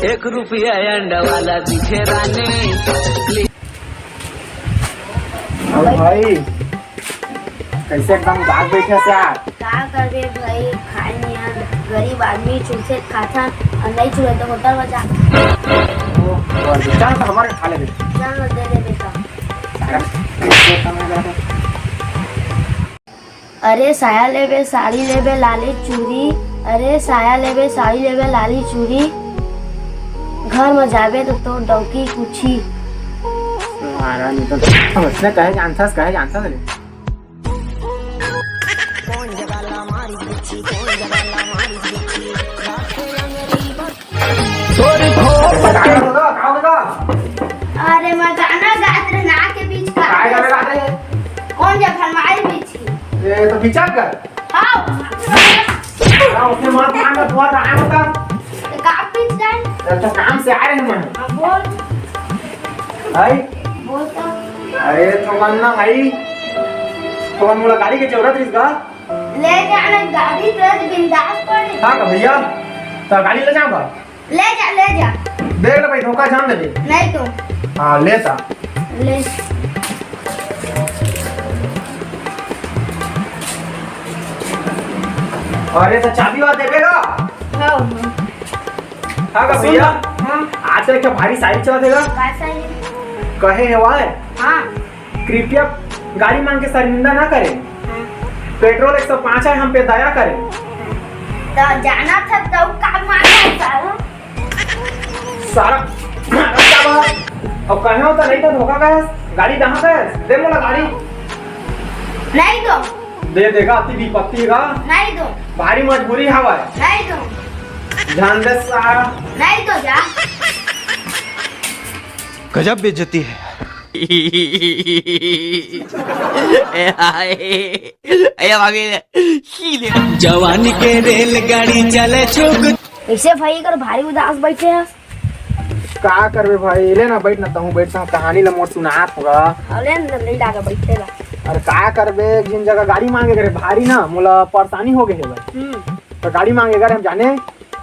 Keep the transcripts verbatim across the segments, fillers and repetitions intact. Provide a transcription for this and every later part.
एक रुपया अंडा वाला दिखे रानी। अरे भाई, कैसे एकदम उदास बैठे हस यार? का करबे भाई, खाए नइ आन, गरीब आदमी चूसे खाथन, अउ नइ चूहे तो होटल में जा। ओ, और चल तो हमारे खा लेबे। चल ना, दे दे बेटा। सारा पैसे कमा लेबे। अरे साया लेबे, साड़ी लेबे, लाली चूड़ी। अरे साया लेबे, साड़ी लेबे, लाली चूड़ी। घर में जाबे तो तोर डौकी पूछी। सारा नहीं तो, हम इसने कहे जानथस, कहे जानथस रे। अरे मैं गाना गात रहे ना के बीच का। काय गाना गात रहे? कौन जा फरमाई बीच की? ये तो बिचार कर। हाँ। हाँ, उसने मार मार में बुआ रहा है बता। तो का बीच जाए? अरे तो काम से आ रहे हैं मैं। हाँ, बोल। भाई। बोल तो। अरे तो मन ना भाई। तो मन मुला गाड़ी की जरूरत है इसका? ले जाना गाड़ी तो बिंदास पड़े। हाँ का भैया? तो गाड़ी ले जाऊंगा। ले जा, ले जा। देख ले भाई, धोखा जान दे। नहीं तो। हाँ, ले ता। ले। अरे तो चाबी वाला देबे ना? हाँ। हाँ का भैया? हाँ। आज एक भारी शायरी चला देगा। का शायरी? कहे है वाय। हाँ। कृपया गाड़ी मांग के शर्मिंदा ना करें। हाँ। पेट्रोल एक सौ पाँच है, हम पे दया करें। तो जाना था तो का मांगा सारा? सारा, सारा क्या बात? अब कहे हो तो नहीं तो धोखा का है? गाड़ी कहाँ का है? दे मोला गाड़ी। नहीं दो। दे देगा, अति विपत्ति का। नहीं दो। भारी मजबूरी हवा है। नहीं दो। ध्यान दे सारा। नहीं दो जा। गजब बेइज्जती है। ए हाय। ए भाभी। जवानी के रेलगाड़ी चले छुक। ऐसे भाई कर भारी उदास बैठे हैं। का करबे भाई, ले ना बैठ ना, तहूँ बैठ, तहूँ कहानी ला मोर सुनात होगा। अरे न, नहीं लागा बैठे ला। अरे का करबे, एक झिन जगह गाड़ी मांगे करे भारी ना, मोला परेशानी हो गए है भाई। हम्म। तो गाड़ी मांगे करे हम जाने,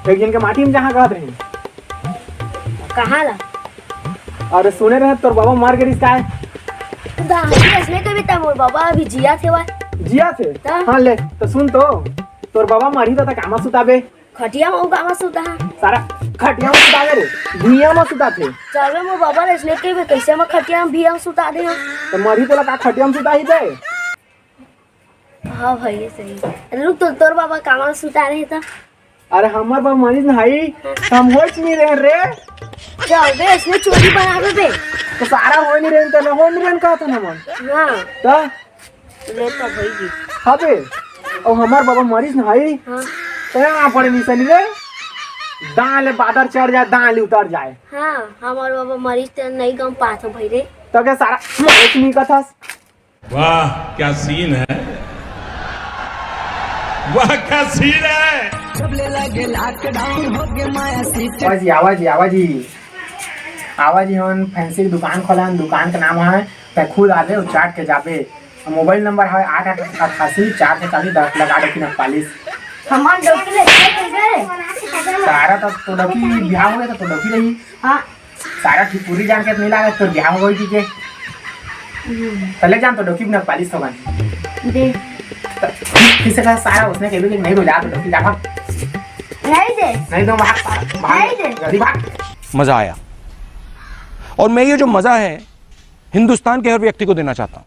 एक झिन के माटी में जहाँ कहत रही। कहाँ ला? अरे सुने रहे तोर बाबा मर गए का है? तो हम इसने कभी तब मोर बाबा अभी जिया थे भाई। जिया थे? ता? हाँ ले, तो सुन तो, तोर बाबा मरी तो कामा सुताबे? खटिया में उगावा सुता है। सारा खटिया में सुता दे रे, भुइया में सुता थे। चलवे मोर बाबा रे, इसने के भी कैसे में खटिया में भुइया में सुता दे हम। तो मरी तोला का खटिया में सुता ही थे? हाँ भाई, ये सही। अरे रुक तो, तोर बाबा कामा में सुता रहे था। अरे हमर बाबा मरीज न हई, हम होश नहीं रहे रे। चलबे, इसने चोरी बनावे बे। तो सारा होय नहीं रहे, तो न होय नहीं रहे कहत न मन। हाँ। तो ले तो भाई जी। अबे, और हमार बाबा मरीज न हई। हाँ। तो यहाँ पड़े निशानी रे। दां ले बादर चढ़ जाए, दां ले उतर जाए। हाँ, हमार बाबा मरीज तो नहीं गम पात हो भाई रे। तो के सारा मरीज नहीं कथस। वाह, क्या सीन है, वाह, क्या सीन है। जब ले लगे लॉकडाउन हो गए माया सीट। आवाजी, आवाजी, आवाजी। आवाजी हमन फैंसी के दुकान खोलन, दुकान के नाम है तै खुद आबे और चाट के जाबे। मोबाइल नंबर है आठ आठ अठासी चार सौ चालीस दस, लगा दे कि नखपालिश। हमार डौकी ले के चल गए। सारा तो, तो डौकी बिहाव हो गया तो, तो डौकी रही। हाँ। सारा ठीक पूरी जान के नहीं लागे तो बिहाव हो गई के। हम्म। तो ले जान तो डौकी नखपालिश तो बन। दे। तो किसे का सारा उसने कह भी नहीं बोला तो डौकी जा भाग। नहीं दे। नहीं दो भाग, भाग। नहीं दे। जल्दी भाग। मजा आया। और मैं ये जो मजा है हिंदुस्तान के हर व्यक्ति को देना चाहता हूँ।